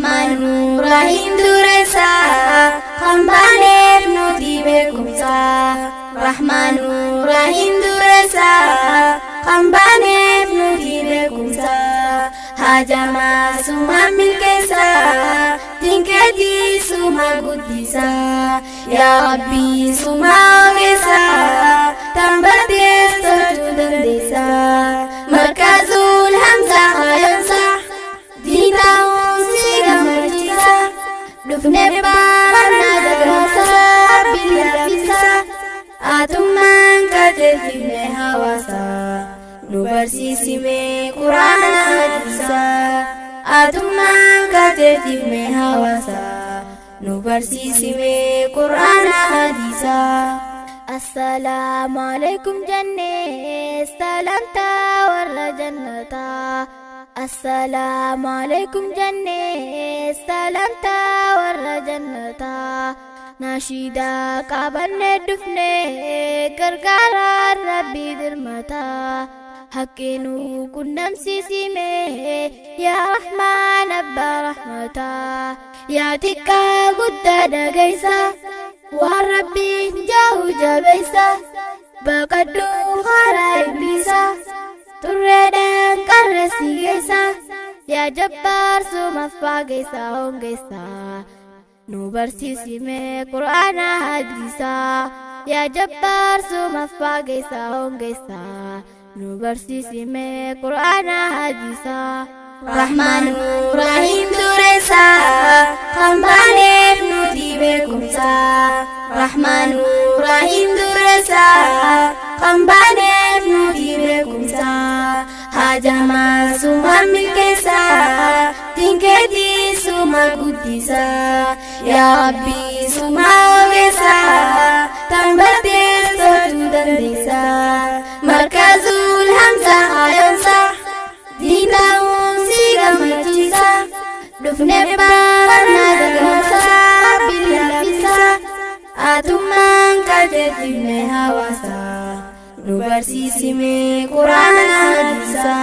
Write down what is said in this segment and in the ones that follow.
Rahmaanu Rahiim dureessa kan baaneef nuti beekumsa. Rahmaanu Rahiim dureessa kan baaneef nuti beekumsa. Hajamaa suma milkeessa dinkeetii suma guddisa. Yaa Rabbi suma ogeessa tambatees tolchuu dandeessa. Markazuul Hamza hayoonsa diintaa'uun si gammachiisa. Dhufnee barnaa dagansa Rabbi laaffisa. Atummaan qajeelchifne hawaasa nu barsiisime quraana hadiisa. Atummaan qajeelchifne hawaasa nu barsiisime quraana hadiisa. Assalaamu alaikum jennee salaamtaa warra jannataa. Assalaamu alaikum jennee salaamtaa warra jannataa. Nashiidaa qabannee dhufnee gargaaraan Rabbii dirmataa. Haqqinuu qunnamsiisime yaa Rahmaan abbaa rahmataa. Yaa xiqqaa guddaa dhageessa waan Rabbiin jaahu jabeessa. Baqadhuu karaa iblisa turreedhaan qarreessi geessa. Yaa jabbaar sumaffaa geessa hongeessa. Nu barsiisime quraana hadiisaa. Yaa jabbaar sumaffaa geessa hongeessa. Nu barsiisime quraana hadiisaa. Rahmaanu Rahiim dureessa kan baaneef nuti beekumsa. Rahmaanu Rahiim dureessa kan baaneef nuti beekumsa. Hajamaa suma milkeessa dinkeetii suma guddisa. Yaa Rabbi suma ogeessa tambatees tolchuu dandeessa. Markazuul Hamza hayoonsa diintaa'uun si gammachiisa. Dhufnee barnaa dagansa Rabbi laaffisa. Atummaan qajeelchifne hawaasa nu barsiisime quraana hadiisa.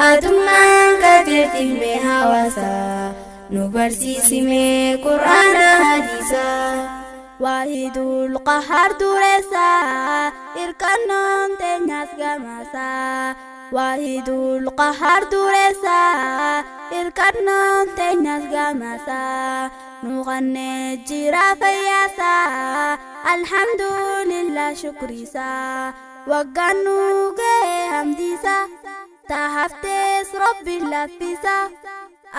Atummaan qajeelchifne hawaasa nu barsiisime quraana hadiisa. Waahidul Qahhaar dureessa irkannoon teenyas gamasa. Waahidul Qahhaar dureessa irkannoon teenyas gamasa. Nu qannee jira fayyaasa alhamdulillah shukriisa. Waggaan nu ga'e hamdiisa taahaftees Rabbi laaffisa.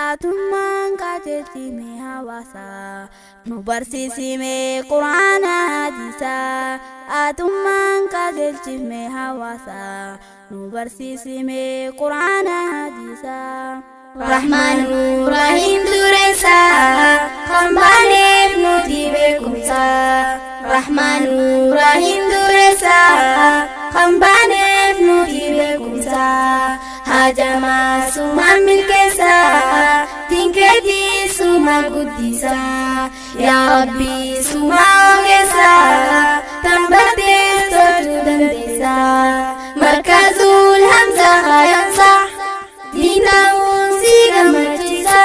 Atummaan qajeelchime hawaasa nu barsiisime quraana hadiisaa. Atummaan qajeelchime hawaasa nu barsiisime quraana hadiisaa. Rahmaanu Rahiim dureessa kan baaneef nuti beekumsa. Rahmaanu Rahiim dureessa kan baaneef nuti beekumsa. Hajamaa suma milkeessa dinkeetii suma guddisa. Yaa Rabbi suma ogeessa tambatees tolchuu dandeessa. Markazuul Hamza hayoonsa diintaa'uun si gammachiisa.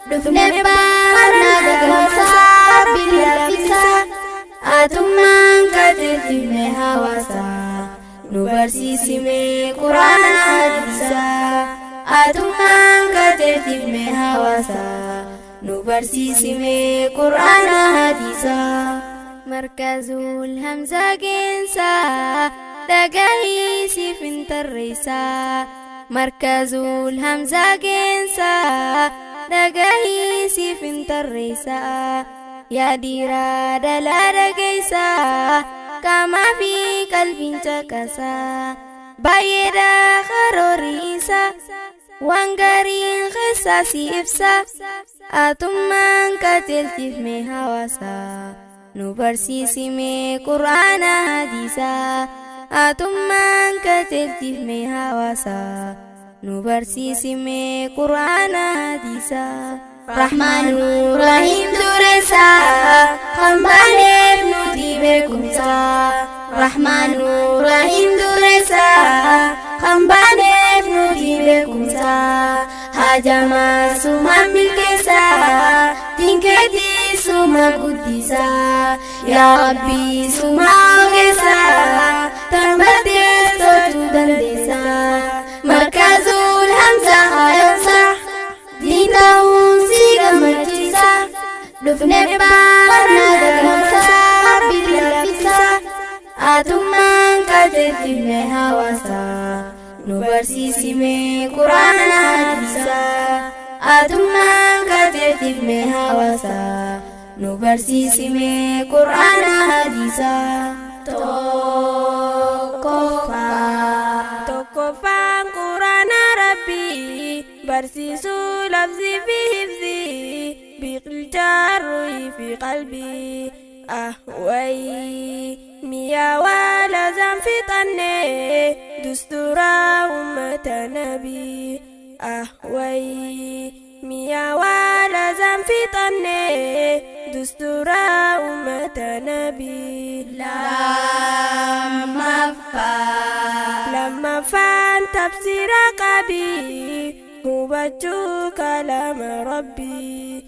Dhufnee barnaa dagansa Rabbi laaffisa. Atummaan qajeelchifne hawaasa nu barsiisime quraana hadiisa. Atummaan qajeelchifne hawaasa nu barsiisime quraana hadiisa. Markazuul Hamza geensaa dhagahii siif hin tarreessaa. Markazuul Hamza geensaa dhagahii siif hin tarreessaa. Yaa dhiiraa dhalaa dhageessaa qaamaa fi qalbiin caqasaa. Baay'eedha karoorri isaa waan gariin keessaa si ibsa. Atummaan qajeelchifne hawaasa nu barsiisime quraana hadiisaa. Atummaan qajeelchifne hawaasa nu barsiisime quraana hadiisaa. Rahmaanu Rahiim dureessa kan baaneef nuti beekumsa. Rahmaanu Rahiim dureessa kan baaneef nuti beekumsa. Hajamaa suma milkeessa suma guddisaa. Yaa Rabbii suma ogeessaa, tanbatees tolchuu dandeessaa. Markazuul Hamza haayomsa, diin ta'uun si gammachiisa. Dhufne barna gagamsa, Rabbi laffisa. Atummaan qajeelchifne hawaasa, nu barsiisime quraana hadiisa. Atummaan qajeelchifne hawaasa, nu barsiisime quraana hadiisa. Tokkoffaa. Tokkoffaan quraana Rabbii barsiisuu labsii fi hifzii biqilchaa ruhii fi qalbii ahwayii mi'aawaa lazaan fixannee dusturaa ummata nabii ahwayii mi'aawaa lazaan fixannee dusturaa ummata nabii. Lammaffaa. Lammaffaan tafsiira qabii hubachuu kalaama Rabbii.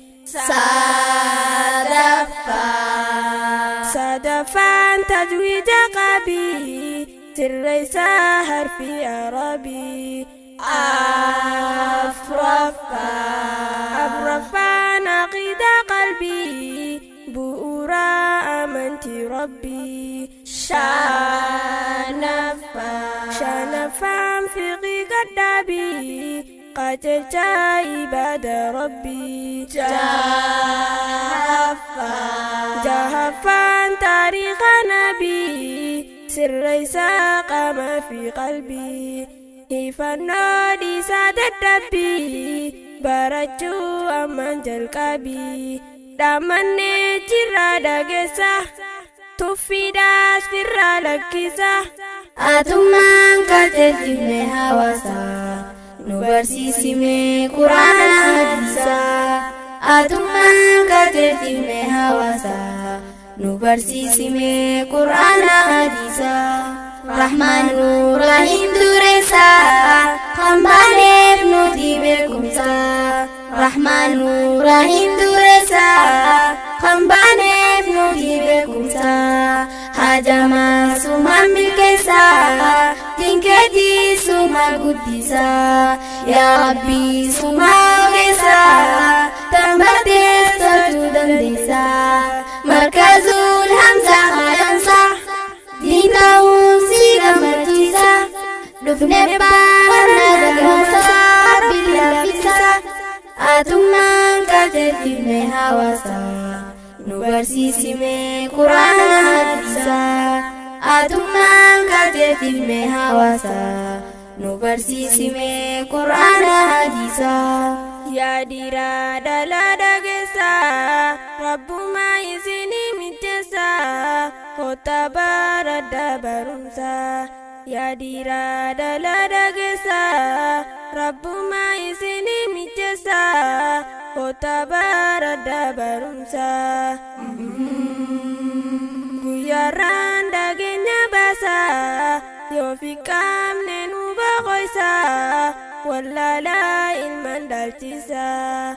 Sadaffaa. Sadaffaan tajwiida qabii sirreessaa harfi Arabii. Afraffaa. Afraffaan aqiidaa qalbii bu'uura amantii Rabbii. Shanaffaa. Shanaffaan fiqii gadhaabii qajeelchaa ibaada Rabbii. Jahaffaa. Jahaffaan taariika nabii sirreessaa qaamaa fi qalbii. Hifannoo dhiisaa dadhabbii barachuu ammaan jalqabii. Dhaamannee jirra dhageessa tuffiidhaas firraa lakkisa. Atummaan qajeelchifne hawaasa, nu barsiisime quraana hadiisa. Atummaan qajeelchifne hawaasa, nu barsiisime quraana hadiisa. Rahmaanu Rahiim dureessa, kan baaneef nuti beekumsa. Rahmaanu Rahiim dureessa, kan baaneef nuti beekumsa. Hajamaa suma milkeessa, dinkeetii suma guddisa. Yaa Rabbii suma ogeessa, tanbatees tolchuu dandeessa. Markazuul Hamza haayomsa, diin ta'uun si gammachiisa. Dhufne barna gagamsa, Rabbi laffisa. Atummaan qajeelchifne hawaasa, nu barsiisime quraana hadiisa. Atummaan qajeelchifne hawaasa, nu barsiisime quraana hadiisa. Yaa dhiiraa dhalaa dhageessaa, Rabbumaa isinii mijeessaa, kottaa baradhaa barumsaa. Yaa dhiiraa dhalaa dhageessaa, Rabbumaa isinii mijeessaa, kottaa baradhaa barumsaa. Guyyaarraan dhageenya baasaa, yoo fi qaamne nu boqoysaa, wallaalaa ilmaan dhaalchisaa.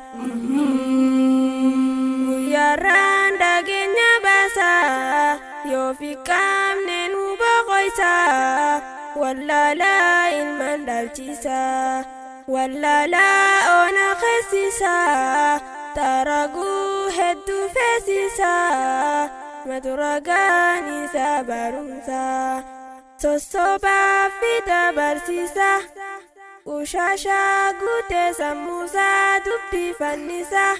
Guyyaarraan dhageenya baasaa, yoo fi qaamne nu boqoysaa, wallaalaa ilmaan dhaalchisaa. Wallaalaa ona keessisaa, taraguu hedduu feesisaa, maturagaan isaa barumsaa. Sossobaa fi dabarsiisaa, Ushaashaa guutee sammuusaa dubbii fannisaa.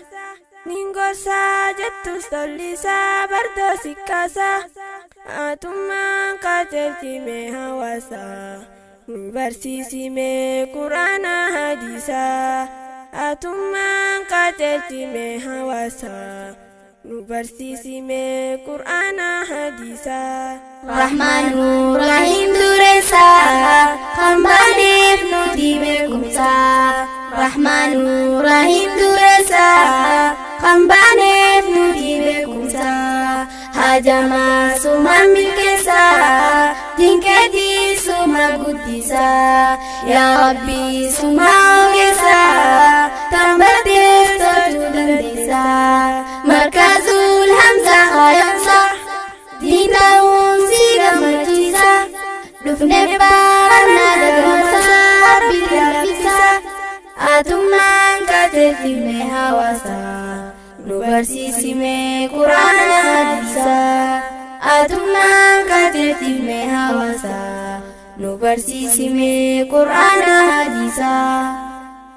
Ningorsaa jettus tollisaa bardoo sikkaasaa. Atummaan qajeelchime hawaasaa, nu barsiisime quraana hadiisaa. Atummaan qajeelchime hawaasaa, nu barsiisime quraana hadiisaa. Rahmaanu Rahiim dureessa, kan baaneef nuti beekumsa. Rahmaanu Rahiim dureessa, kan baaneef nuti beekumsa. Hajamaa suma milkeessa, dinkeetii suma guddisa. Yaa Rabbii suma ogeessa, tanbatees tolchuu dandeessa. Markazuul Dhufne baranaa dagamsa Rabbi laaffisa. Atummaan qajeelchifne hawaasa nu barsiisime Quraana hadiisa. Atummaan qajeelchifne hawaasa nu barsiisime Quraana hadiisa.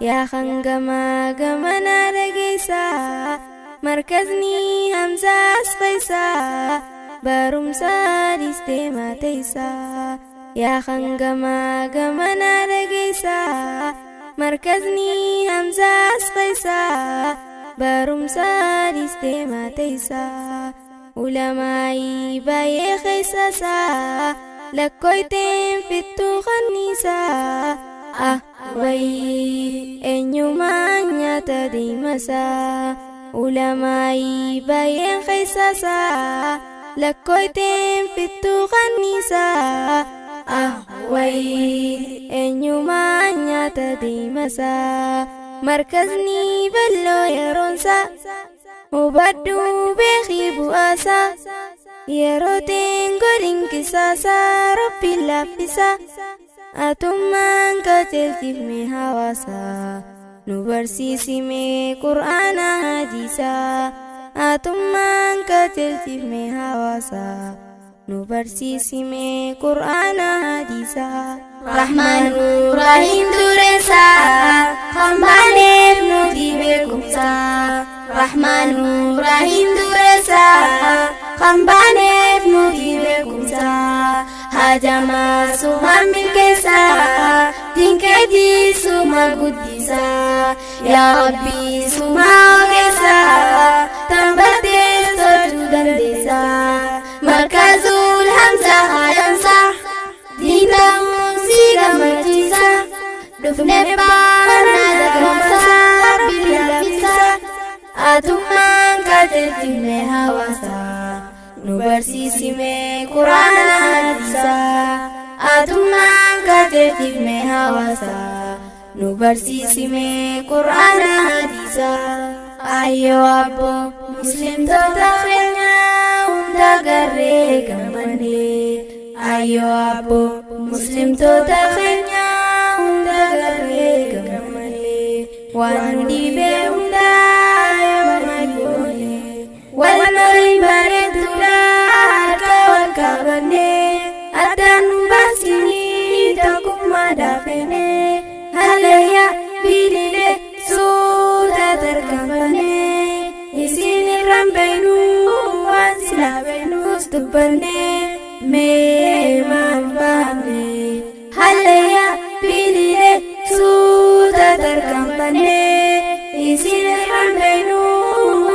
Yaa hangamaa gamanaa dhageessaa markazni Hamzaas fayyisaa barumsa dhiistee mateessaa. Yaa hangamaa gamanaa dhageessaa markazni Hamzaas fayyisaa barumsa dhiistee mateessaa. Ulamaayii baay'ee keessasaa lakkooyteen fittuu kanniisaa. Ah wayii eenyumaan nyaata deemasaa. Ulamaayii baay'een keessasaa lakkooyteen fittuu kanniisaa. Ah wayii eenyumaan nyaata deemasaa. Markazni bal'oo yeroonsaa hubadhuu beekii bu'aasaa. Yeroo teen godhin qisaasaa Rabbi laaffisa. Atummaan qajeelchifne hawaasa nu barsiisime Quraana hadiisa. Atummaan qajeelchifne hawaasa nu barsiisime Quraana hadiisa. Rahmaanu Rahiim dureessa hambaaneef nuti beekumsa. Rahmaanu Rahiim dureessa hambaaneef nuti beekumsa. Hajamaa suma milkeessa dinkeetii suma guddisa. Yaa Rabbi suma ogeessa tambatee sochuu dandeessa. Markazul Hamza haadhamsa diintamuun si gammachiisa. Dhufne baranaa dagamsa Rabbi laaffisa. Atummaan qajeelchifne hawaasa nu barsiisime Quraana hadiisa. Atummaan qajeelchifne hawaasa nu barsiisime Quraana hadiisa. Ayyoo abbo muslimtoota keenya hunda garree gammanne. Ayyoo abbo muslimtoota keenya hunda garree gammanne. Waan nu dhibee hundaa yoo magoone wal marii bareeduudha harka wal qabanne. Addaan nu baasinii tokkummaa daafene. Hallayyaa bililee suuta tarkaanfanne. Isin irraan beeknu waan silaa beeknus dubbanne. Mee maal baafne? Hallayyaa bililee suuta tarkaanfanne. Isin irraan beeknu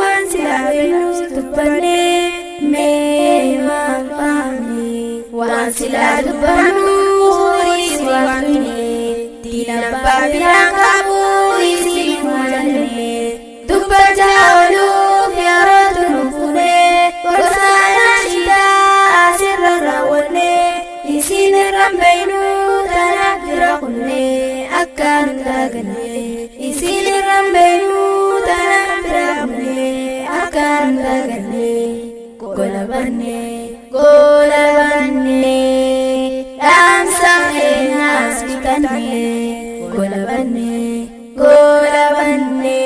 waan silaa beeknus dubbanne. Mee maal baafne? Waan silaa dubbannu horii waan finne. Diina abbaa biraan qabu isin walanne. Dubbachaa ooluuf yerootu nu fuune. Gorsa nashiidaa asirra raawwanne. Isin irraan beeknu tanaaf bira kunne akka nu daaganne. Isin irraan beeknu tanaaf bira kunne akka nu daaganne. Gola banne gola banne dhaamsa keenyaas fixanne. Gola banne gola banne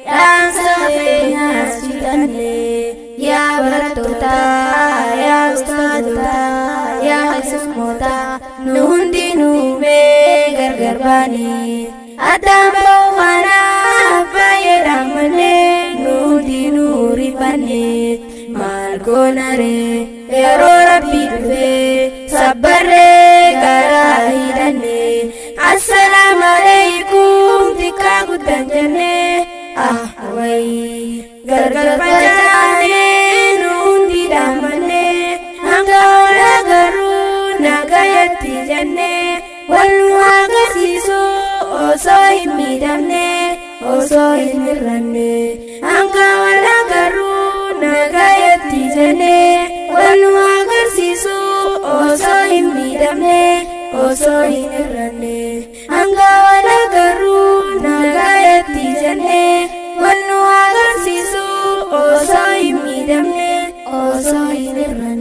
dhaamsa keenyaas fixanne. Yaa barattoota yaa ustaadota yaa keessummoota nu hundinuu mee gargar baane. Addaan ba'uu kanaaf baay'ee dhaammanne nu hundinuu rifanne. Maal goonaree yeroo Rabbi dhufee sabbarree garaa hidhanne. Assalaamu alaikum xiqqaa guddaan jenne. Ah wayii gargar facaane nu hundi dhaammanne. Hanga ol agarru nagayatti jenne. Wal nu agarsiisu osoo hin miidhamne osoo hin hir'anne. Hanga wal agarru nagayatti jenne. Wal nu agarsiisu osoo hin miidhamne osoo hin hir'anne. Hanga wal agarru nagayatti jenne. Wal nu agarsiisu osoo hin miidhamne osoo hin hir'anne.